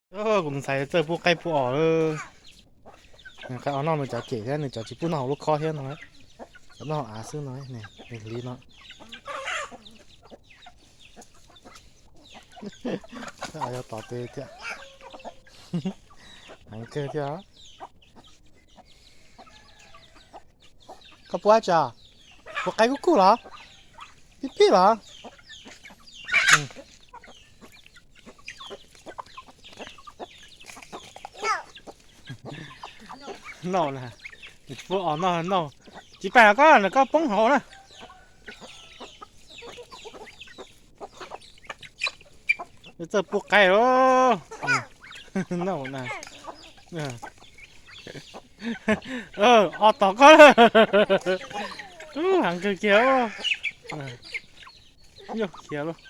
Kuv tus ntxhais txawj pub qaib pub os. Nws qaib os noj nws cov cem thiab, nws cov tsis pub noj hauv lub khob thiab no. Cov noj hauv av xwb no, nws hliv no. Yog tom tes thiab. Heev kawg thiab. Koj pub dab tsi? Pub qaib kub kub los? Pib pib los? Noj na, tsis pub os noj noj. Tsis pab koj na, koj poob hauv na. Txawj pub qaib os. Noj na. Os tom koj. Heev kawg kiag. Yog khiav lauj.